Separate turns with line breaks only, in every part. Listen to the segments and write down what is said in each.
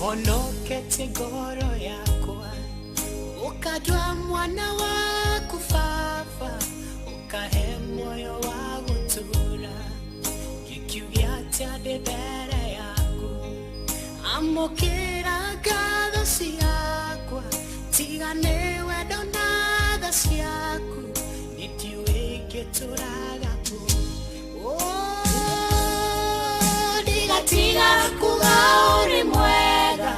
Honoketie ngoro yakwa, ũkandua mwana waku baba, ũkahe muoyo wa gũtũũra. Ngĩkiuge atĩa ndĩ mbere yaku? Amũkĩra ngatho ciakwa, tiga nĩ wendo na tha ciaku, nĩndiũĩ ingĩtũraga kũ. Oh, ndigatiga kuga ũrĩ mwega,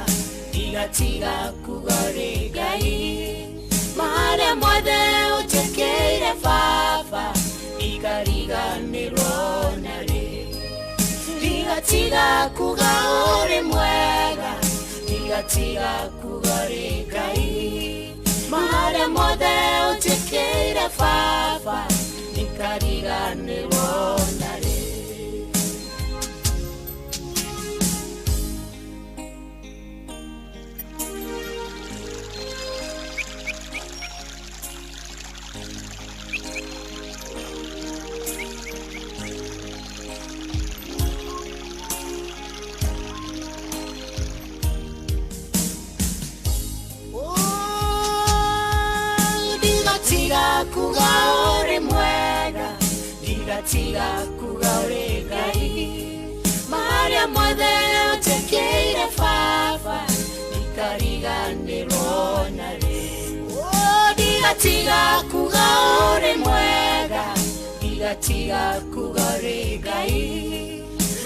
ndigatiga kuga ũrĩ Ngai. Marĩa mothe ũnjĩkĩire baba, ndikariganĩrwo narĩ. Ndigatiga kuga ũrĩ mwega, ndigatiga kuga ũrĩ Ngai. Marĩa mothe ũnjĩkĩire baba, ndikariganĩrwo narĩ. Oh, ndigatiga kuga ũrĩ mwega, ndigatiga kuga ũrĩ Ngai. Marĩa mothe ũnjĩkĩire baba, ndikariganĩrwo narĩ. Oh, ndigatiga kuga ũrĩ mwega, ndigatiga kuga ũrĩ Ngai.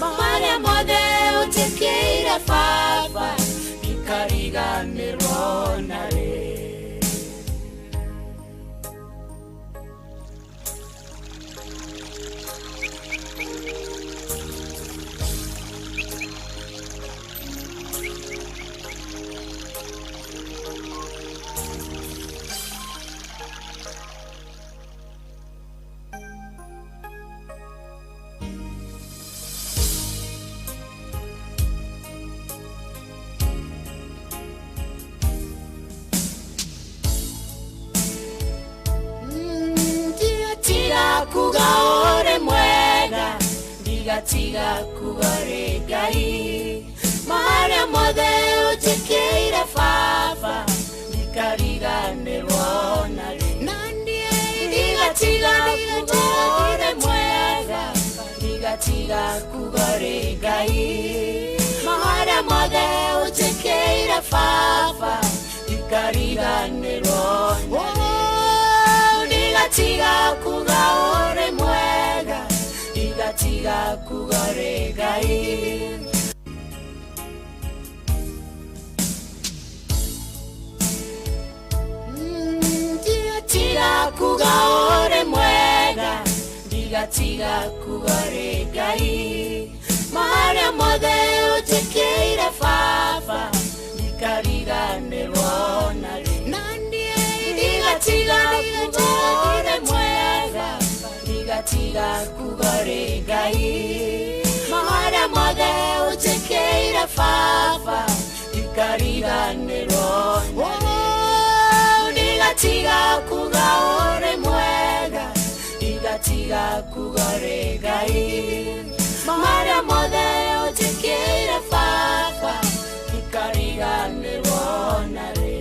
Marĩa mothe ũnjĩkĩire baba, ndikariganĩrwo narĩ. Ndigatiga kuga ũrĩ mwega, ndigatiga kuga ũrĩ Ngai. Marĩa mothe ũnjĩkĩire baba, ndikariganĩrwo narĩ. Ndigatiga kuga ũrĩ mwega, ndigatiga kuga ũrĩ Ngai. Marĩa mothe ũnjĩkĩire baba, ndikariganĩrwo narĩ. Ndigatiga kuga ũrĩ mwega, ndigatiga kuga ũrĩ Ngai. Ndigatiga kuga ũrĩ mwega, ndigatiga kuga ũrĩ Ngai. Marĩa mothe ũnjĩkĩire baba, ndikariganĩrwo narĩ. Ndigatiga kuga ũrĩ mwega, ndigatiga kuga ũrĩ Ngai. Marĩa mothe ũnjĩkĩire baba, ndikariganĩrwo narĩ. Ndigatiga kuga ũrĩ mwega, ndigatiga kuga ũrĩ Ngai. Marĩa mothe ũnjĩkĩire baba, ndikariganĩrwo narĩ.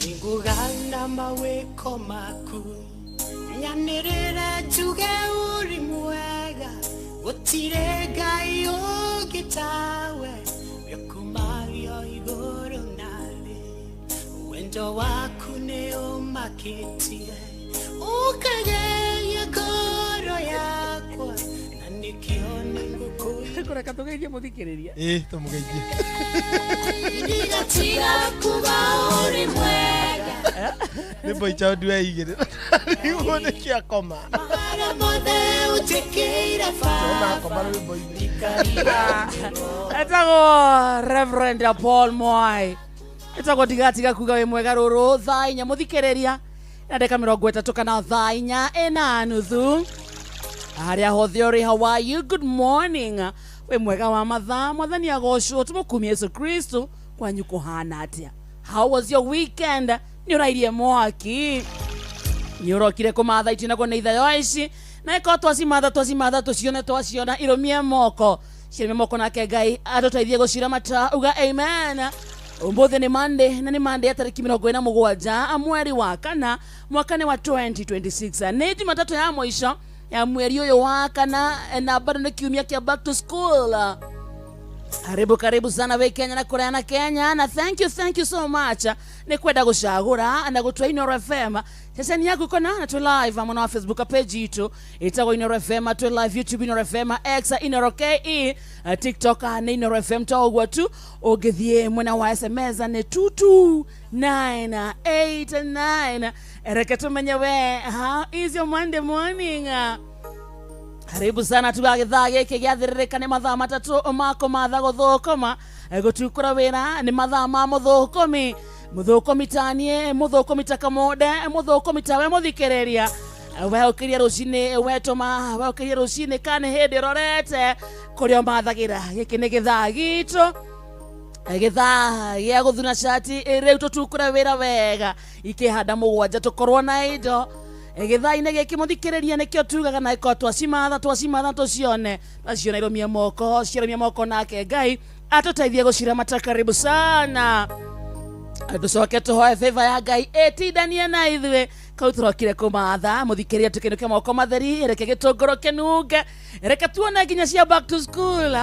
Nĩngũgana mawĩko maku, nyanĩrĩre njuge ũrĩ mwega, gũtirĩ Ngai ũngĩ tawe, wĩkumagio igũrũ na thĩ. Wendo waku nĩ ũmakĩtie, ũkageria ngoro yakwa, na nĩkĩo nĩngũkũina.
Kũreka tũgeithie mũthikĩrĩria.
Ĩ tũmũgeithie.
Ndigatiga kuga ũrĩ mwega.
Nĩ boy child weigĩrĩra. Rĩu nĩ kĩa koma.
Marĩa mothe ũnjĩkĩire
Ona
baba
koma rwĩmbo-inĩ.
Ndikariganĩrwo.
Etagwo Reverend Paul Mwai, etagwo ndigatiga kuga wĩ mwega. Rũrũ thaa 4 mũthikĩrĩria na ndagĩka 30 kana thaa 4:30 harĩa hothe ũrĩ. How are you? Good morning. Wĩ mwega wa mathaa, mwathani agocwo, tũmũkumie Yesu Kristo. Kwanyu kũhana atĩa? How was your weekend? Nĩ ũrairie mwaki, nĩ ũrokire kũmatha itinagwo nĩ ithayo ici, na ĩkorwo twacimatha twacimatha tũcione, twaciona irũmie moko, cirũmie moko, nake Ngai atũteithie gũciramata. Uga amen. Ũmũthĩ nĩ Monday, na nĩ Monday ya tarĩki 47 mweri wa kana, mwaka nĩ wa 2026. Nĩ Jumatatũ ya mũico ya mweri ũyũ wa kana, na bado nĩ kiumia kĩa back to school. Karibu karibu sana we Kenya na kũraya na Kenya, na thank you, thank you so much nĩ kwenda gũcagũra na gũtua Inooro FM ceceni yaku kona. Na twĩ live mwena wa Facebook page itũ ĩtagwo Inooro FM, twĩ live YouTube Inooro FM, X Inooro KE, TikTok nĩ Inooro FM. To ũguo tu, ũngĩthiĩ mwena wa SMS nĩ 22989. Reke tũmenye we, how is your Monday morning? Karibu sana. Tuga gĩthaa gĩkĩ gĩathĩrĩrĩka nĩ mathaa 3 ma kũmatha, gũthũkũma, gũtukũra wĩra. Nĩ mathaa ma mũthũkũmi, mũthũkũmi taniĩ, mũthũkũmi ta kamonde, mũthũkũmi tawe mũthikĩrĩria. We ũkĩria rũcinĩ, wetũma we ũkĩria rũcinĩ, kana nĩ hĩndĩ ũrorete kũrĩa ũmathagĩra. Gĩkĩ nĩ gĩthaa gitũ, gĩthaa gĩa gũthuna cati. Rĩu tũtukũre wĩra wega, ikĩhanda mũgwanja tũkorwo na indo gĩthaa-inĩ gĩkĩ mũthikĩrĩria. Nĩkĩo tugaga na ĩkorwo twacimatha twacimatha tũcione, twaciona irũmie moko, cirũmie moko, nake Ngai atũteithie gũciramata. Karibu sana. Tũcoke tũhoe favor ya Ngai ĩtindanie na ithuĩ kau tũrokire kũmatha. Mũthikĩrĩria, tũkĩnũke moko matheri, reke gĩtũngũrũ kĩnunge, reke tuone nginya cia back to school.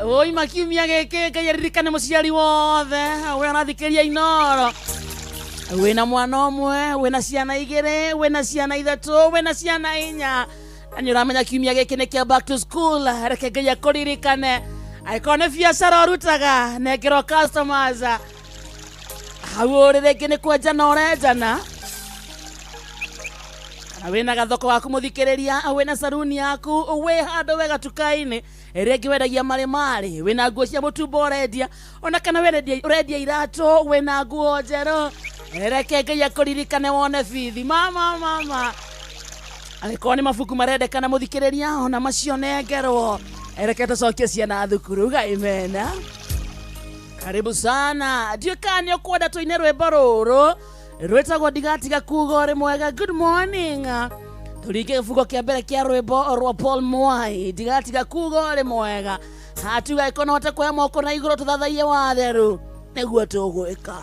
Oima kiumia gĩkĩ, Ngai aririkane mũciari wothe we ũrathikĩria Inooro, wĩna mwana ũmwe, wĩna ciana igĩrĩ, wĩna ciana ithatũ, wĩna ciana inya, na nĩ ũramenya kiumia gĩkĩ nĩ kĩa back to school. Reke Ngai akũririkane. Angĩkorwo nĩ biacara ũrutaga, nengerwo customers hau ũrĩ. Rĩngĩ nĩ kwenjana ũrenjana, kana wĩna gathoko gaku mũthikĩrĩria, wĩna saruni yaku, wĩ handũ wega tuka-inĩ, rĩngĩ wendagia marĩ marĩ, wĩna nguo cia mũtumba ũrendia, ona kana ũrendia iratũ, wĩna nguo njerũ. Reke Ngai akũririkane wone bithi mama mama. Angĩkorwo nĩ mabuku marendekana mũthikĩrĩria, ona macio nengerwo. Reke tũcokie ciana thukuru. Ga imena. Karibu sana. Ndiũĩ kana nĩ ũkwenda tũine rwĩmbo rũrũ rwĩtagwo ndigatiga kuga ũrĩ mwega. Good morning. Tũringe gĩbungo kĩa mbere kĩa rwĩmbo rwa Paul Mwai, ndigatiga kuga ũrĩ mwega. Hatuga ĩko no hote kuoya moko na igũrũ tũthathaiye watheru, nĩguo tũgwĩka.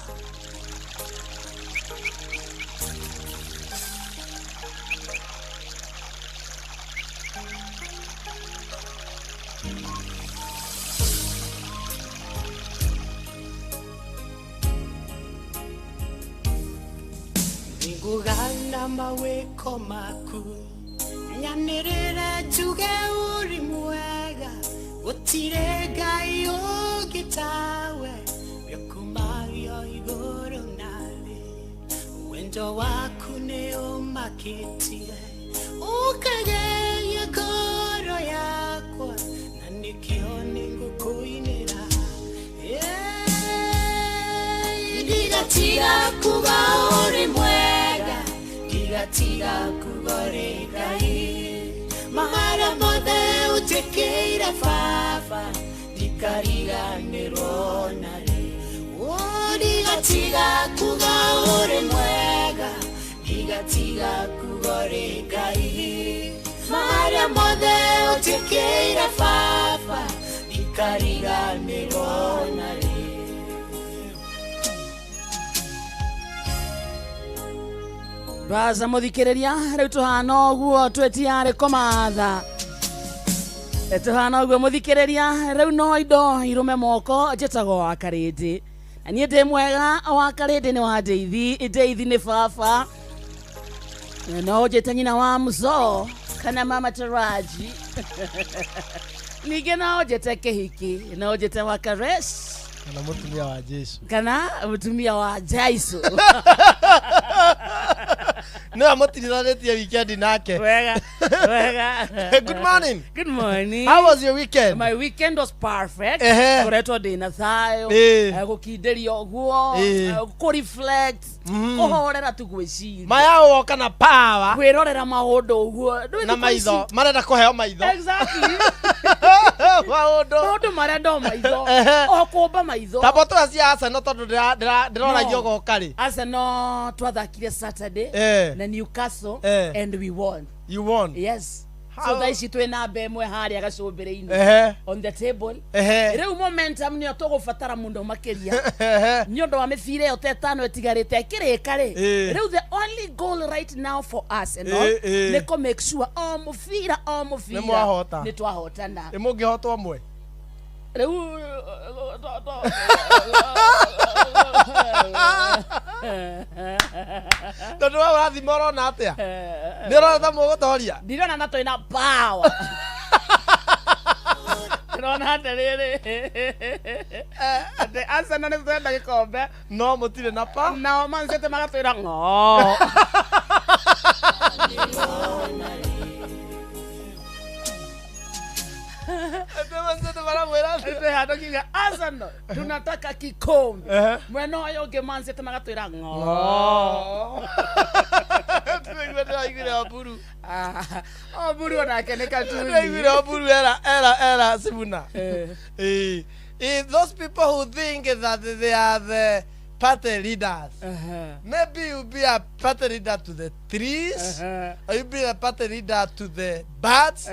Nĩngũgana mawĩko maku, nyanĩrĩre njuge ũrĩ mwega. Gũtirĩ Ngai ũngĩ tawe, wĩkumagio igũrũ na thĩ. Wendo waku nĩ ũmakĩtie, ũkageria ngoro yakwa, na nĩkĩo nĩngũkũinĩra. Yeah, ndigatiga kuga ũrĩ mwega, ndigatiga kuga ũrĩ Ngai. Marĩa mothe ũnjĩkĩire baba, ndikariganĩrwo narĩ. Oh, ndigatiga kuga ũrĩ mwega, ndigatiga kuga ũrĩ Ngai. Marĩa mothe ũnjĩkĩire baba, ndikariganĩrwo narĩ.
Baza mũthikĩrĩria, rĩu tũhana ũguo twĩtiarĩ kũmatha, tũhana ũguo mũthikĩrĩria. Rĩu no indo irume moko. Njĩtagwo wa Karĩndĩ, na niĩ ndĩ mwega. Wa Karĩndĩ nĩ wa Ndeithi, Ndeithi nĩ baba. No njĩte nyina wa Muzo kana mama Taraji. Ningĩ no njĩte kĩhiki, no njĩte wa Karesh.
Kana mutumia wa Jesu.
Kana mutumia wa Jaisu.
No amutirithanĩtie weekend nake.
Wega wega.
Good morning.
Good morning.
How was your weekend?
My weekend was perfect.
Ehe.
Koretwo ndina thayo, gũkindĩria ũguo, kũ reflect, kũhorera tu gwĩciria,
Maya woka na power
kwĩrorera maũndũ ũguo. Ndũĩ
na
thikũ
maitho
ici-
marenda kũheo maitho.
Exactly.
Maũndũ.
Maũndũ marenda o maitho,
Ehe.
o kũmba maitho.
Ta mbũtũ cia Arsenal tondũ ndĩroragia
No.
ũgoka rĩ.
Arsenal twathakire Saturday na Newcastle and we won.
You won.
Yes. So thaa ici twĩ namba ĩmwe harĩa gacũmbĩrĩ-inĩ on the table. Rĩu momentum nĩyo tũgũbatara mũno makĩria nĩ ũndũ wa mĩbira ĩyo ta ĩtano ĩtigarĩte ĩkĩrĩka rĩ. Rĩu the only goal right now for us and all nĩ kũ make sure o mũbira o mũbira
Nĩ mwahota.
nĩ twahotana.
Ĩ mũngĩhotwo mwe.
Rĩu
Tondũ we ũrathima ũrona atĩa? Nĩ ũrona ta mũgũtoria?
Ndirona na twĩna power. Ndĩrona atĩrĩrĩ atĩ Arsenal nĩ twenda gĩkombe
No mũtirĩ na pa.
Nao Man City magatwĩra ng'oo.
Andũ Man City maramwĩra atĩa?
Twĩ handũ kiuga Arsenal tunataka kikombe, mwena ũyũ ũngĩ Man City magatwĩra ng'oo.
Tũraigua ndĩraiguire Oburu.
Ah, Oburu onake nĩ katuni.
Ndĩraiguire Oburu era era era Sifuna. Those people who think that they are the party leaders. Maybe you'll be a party leader to the trees, or you'll be a party leader to the birds.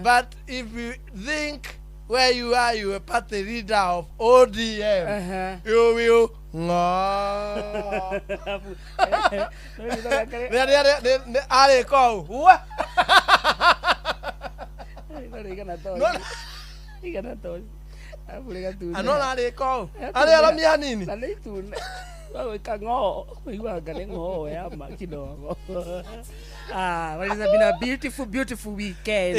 But if you think where you are, you're a party leader of ODM, you will. No. Arĩ kũu. Wa.
Igana toci.
Anona arĩ kũu. Arĩ aramia hanini.
Na nĩ itune wagwĩka ng'oo ũiguaga nĩ ng'oo ya ma kidogo. Ah, well, it's been a beautiful beautiful weekend.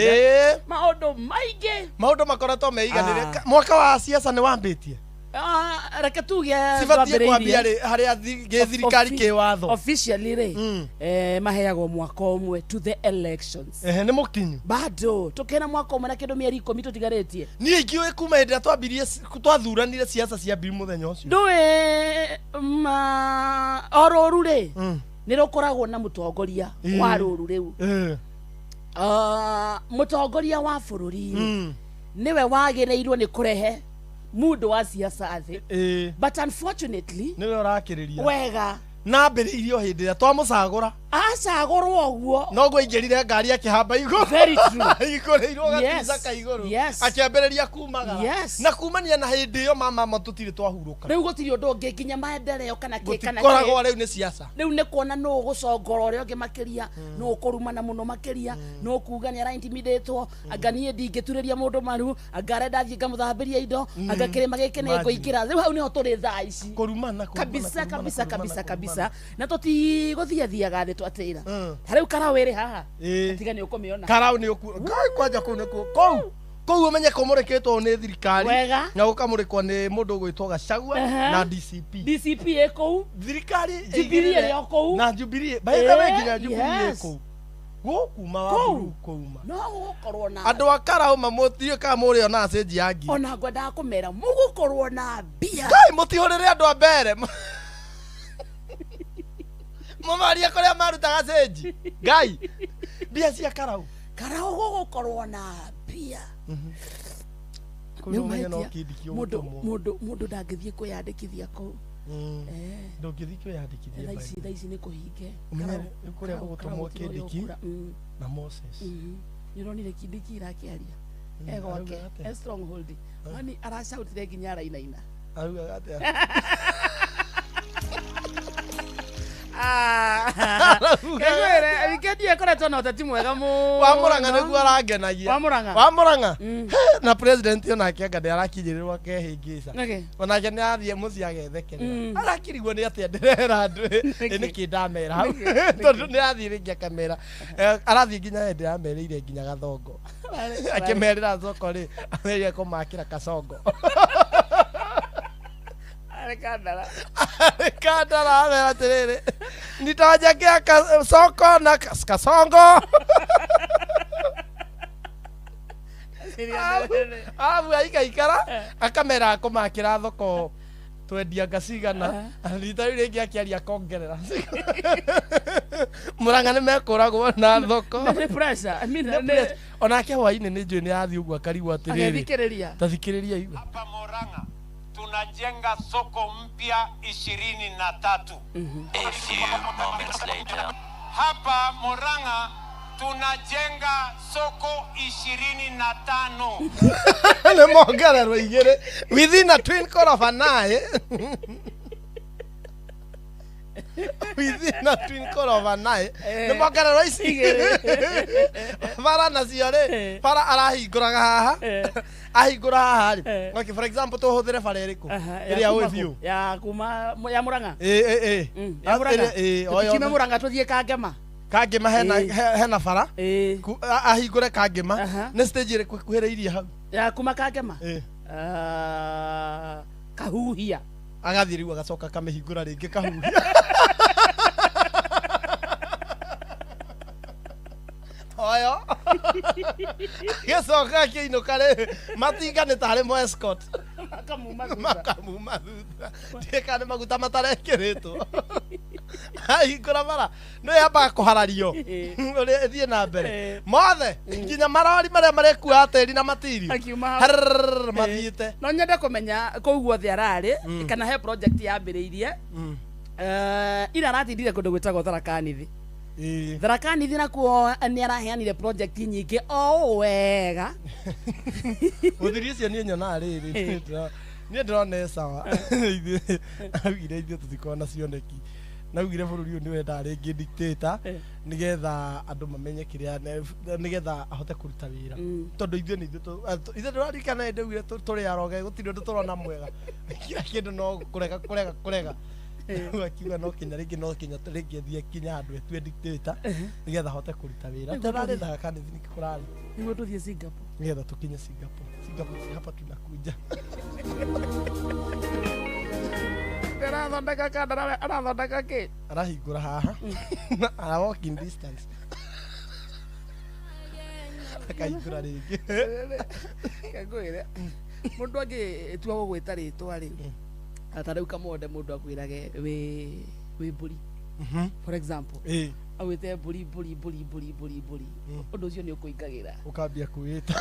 Maũndũ maingĩ.
Maũndũ makoretwo meiganĩre.
Ah.
Mwaka wa siasa nĩ wambĩtie.
Ah, reke tuge
Cibatiĩ
twambĩrĩirie.
kwambia rĩ harĩa gĩthirikari kĩwatho.
Officially rĩ, maheagwo mwaka ũmwe to the elections.
Ehe, nĩ mũkinyu.
Bado tũkĩna mwaka ũmwe na kĩndũ mĩeri 10 tũtigarĩtie.
Niĩ ingĩũĩ kuma hĩndĩ ĩrĩa twambirie twathuranire siasa ciambirie mũthenya ũcio.
Ndũĩ ma o rũru rĩ nĩ rũkoragwo na mũtongoria wa rũru rĩu. Ah, mũtongoria wa bũrũri rĩ nĩwe wagĩrĩirwo nĩ kũrehe mũndũ wa siasa thĩ, but unfortunately
Nĩwe ũrakĩrĩria.
Wega.
Nambĩrĩirio hĩndĩ ĩrĩa twamũcagũra.
Acagũrwo ũguo.
Noguo aingĩrire ngari akĩhamba igũrũ.
Very true.
Igũrĩirwo
Yes.
gatuca ka igũrũ.
Yes.
Akĩambĩrĩria kumagara.
Yes.
Na kumania na hĩndĩ ĩyo mama ma tũtirĩ twahurũka.
Rĩu gũtirĩ ũndũ ũngĩ nginya maendeleo kana kĩ kana kĩ.
Gũtikoragwo rĩu nĩ siasa.
Rĩu nĩ kuona nũ ũgũcongora ũrĩa ũngĩ makĩria, nũ ũkũrumana mũno makĩria, nũ ũkuga nĩ araintimidatwo, anga niĩ ndingĩturĩria mũndũ maru, anga arenda thiĩ ngamũthambĩria indo, anga kĩrĩma gĩkĩ nĩ
Imagine.
ngũingĩra. Rĩu hau nĩho tũrĩ thaa ici.
Kũrumana, kũrumana,
Kabisa
kũrumana,
kabisa
kũrumana,
kabisa
kũrumana.
kabisa. Na tũtigũthiathiaga thĩ twatĩra. Ta rĩu karaũ ĩrĩ haha. Tiga nĩ ũkũmĩona.
Karau nĩ ũku ngai kwanja kũu nĩ kuo kũu kũu ũmenye kũmũrĩkĩtwo nĩ thirikari.
Wega.
Na gũkamũrĩkwo nĩ mũndũ ũgwĩtwo Gachagua na DCP.
DCP ĩ kũu.
Thirikari
Jubilee
ĩigĩrĩre-
ĩrĩ o kũu.
Na Jubilee by the way nginya Jubilee ĩ kũu gũkuma wa
Kũu.
buru kũuma.
No gũgũkorwo na
Andũ a karau mamũtiũĩ kana mũrĩ ona cenji ya ngiri.
Ona ngwendaga kũmera mũgũkorwo na mbia.
Ngai mũtihũrĩre andũ a mbere mũmarie kũrĩa marutaga cenji. Ngai mbia cia karau.
Karau gũgũkorwo na mbia.
Kũu
Nĩ
ũmenye no
ũmahĩtia.
kĩndĩ
Mũndũ
kĩũgũtũmwo.
mũndũ ndangĩthiĩ kwĩyandĩkithia kũu.
Ndũngĩthiĩ kwĩyandĩkithia
Thaa
by
ici
the
thaa ici nĩ kũhinge.
Ũmenye
Karau-
kũrĩa
Karau-
gũgũtũmwo
Karau gũtirĩ ũrĩa
Kindiki.
ũkura.
Na Moses.
Nĩ ũronire Kindiki irakĩaria e gwake
Araugaga atĩa?
e stronghold ani aracautire nginya arainaina.
Araugaga atĩa?
Ngwĩre wikendi ĩyo ĩkoretwo na ũteti mwega mũno.
Wa Murang'a nĩguo arangenagia.
Wa Murang'a?
Wa Murang'a. He, na president onake anga nĩarakinyĩrĩrwo akehĩngĩca.
Nĩkĩ?
Onake nĩarathiĩ mũciĩ agethekerera. Arakirigwo nĩ atĩa ndĩrera andũ ĩ nĩkĩ ndamera hau tondũ nĩarathiĩ rĩngĩ akamera. Arathiĩ nginya hĩndĩ amerĩire nginya gathongo. Akĩmerĩra thoko rĩ, amerire kũmakĩra kacongo.
Arĩ Kandara.
Arĩ Kandara amera atĩrĩrĩ, nitawajengea soko na kasongo. Arabu aikaikara akamera akũmakĩra thoko twendia ngacigana rita rĩu rĩngĩ akĩaria akongerera Murang'a nĩ mekũragwo na thoko.
Nĩ pressure. I mean,
Nĩ pressure. Onake hwainĩ nĩ njũĩ nĩ athiĩ ũguo akarigwo atĩrĩrĩ,
agethikĩrĩria.
Ta thikĩrĩria igua.
Hapa Murang'a tunajenga soko mpya 23.
A few moments later.
Hapa Murang'a tunajenga soko 25.
Nĩ mongererwo igĩrĩ within a twinkle of an eye, within a twinkle of an eye nĩ mongererwo ici bara nacio rĩ, bara arahingũraga haha, ahingũra haha rĩ, okay, for example tũhũthĩre bara ĩrĩkũ ĩrĩa ũĩ biũ?
Ya kuma ya Murang'a.
Ĩ ĩ ĩ.
Ya Murang'a.
Ĩ, o
Tukiume
yothe.
Murang'a tuthiĩ Kangema.
Kangema hena hena bara. Ahingũre Kangema. Nĩ stage ĩrĩkũ ĩkuhĩrĩirie hau?
Ya kuma Kangema.
Ĩ.
Ah, Kahuhia.
Agathiĩ rĩu agacoka akamĩhingũra rĩngĩ Kahuhia oyo, gĩcoka akĩinũka rĩ, matinga nĩ tarĩ mo escort.
Makamuma thutha.
Makamuma thutha, ndiĩ kana nĩ maguta matarekĩrĩtwo. Ahingũra bara nĩ yambaga kũharario ũrĩa ĩthiĩ na mbere mothe nginya marori marĩa marĩkuaga tĩri na matirio.
Akiuma hau.
Harrrr, mathiĩte.
No nyende kũmenya kũu guothe ararĩ kana he project yambĩrĩirie. Ira aratindire kũndũ gwĩtagwo Tharaka Nithi. Tharaka Nithi nakuo nĩ araheanire project nyingĩ o ũũ wega.
Mũthuri ũcio niĩ nyonaga rĩrĩ, niĩ ndĩrona ĩ sawa. Augire ithuĩ tũtikoragwo na cioneki, naugire bũrũri ũyũ nĩ wendaga rĩngĩ dictator nĩgetha andũ mamenye kĩrĩa, nĩgetha ahote kũruta wĩra, tondũ ithuĩ nĩ ithuĩ ithuĩ ndũraririkana ndaugire tũrĩ aroge, gũtirĩ ũndũ tũrona mwega, kila kĩndũ no kũrega kũrega kũrega. Rĩu akiuga no kinya rĩngĩ, no kinya rĩngĩ athiĩ kinya handũ etue dictator nĩgetha ahote kũruta wĩra. Tũrarĩ Tharaka Nithi nĩkĩ kũrarĩ?
Nĩguo tũthiĩ Singapore.
Nĩgetha tũkinye Singapore. Singapore hapa tunakuja.
Arathondeka Kandara, arathondeka kĩ?
Arahingũra haha ara walking distance akahingũra rĩngĩ.
Ngwĩre mũndũ angĩtua gũgwĩta rĩtwa rĩ, ta rĩu Kamonde, mũndũ akwĩrage wĩ mbũri, for example, agwĩte mbũri mbũri mbũri mbũri mbũri mbũri, ũndũ ũcio nĩ ũkũingagĩra.
Ũkambia kwĩĩta.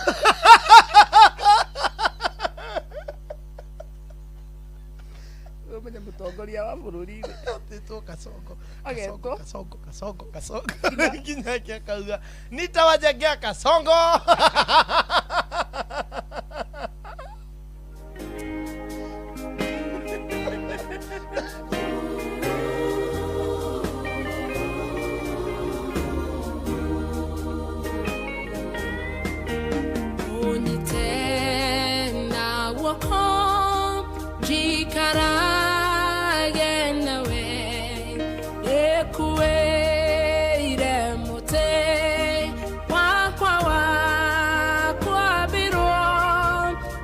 Ũmenye mũtongoria wa bũrũri rĩ,
Atĩtwo Kasongo.
Agetwo?
Kasongo, Kasongo, Kasongo, nginya ake akauga nitawajengea Kasongo.
Unyite na guoko njikarage nawe ĩkuĩire mũtĩ wakwa wa kwambĩrwo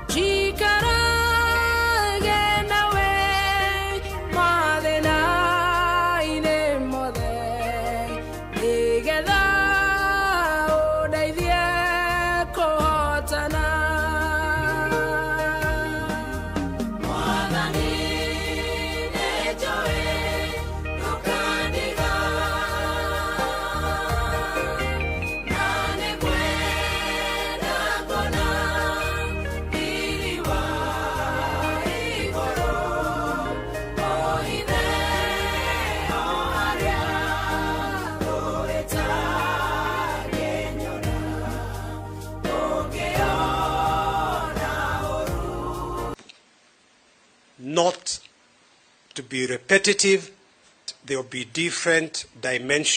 njikarage nawe mathĩna-inĩ mothe nĩgetha ũndeithie kũhotana. Mwathani, nĩnjũĩ ndũkandiga, na nĩngwenda kuona riri wa igũrũ, ũhithe o harĩa ũĩtangĩnyona, ũngĩona ũru.
Not to be repetitive. There will be different dimensions.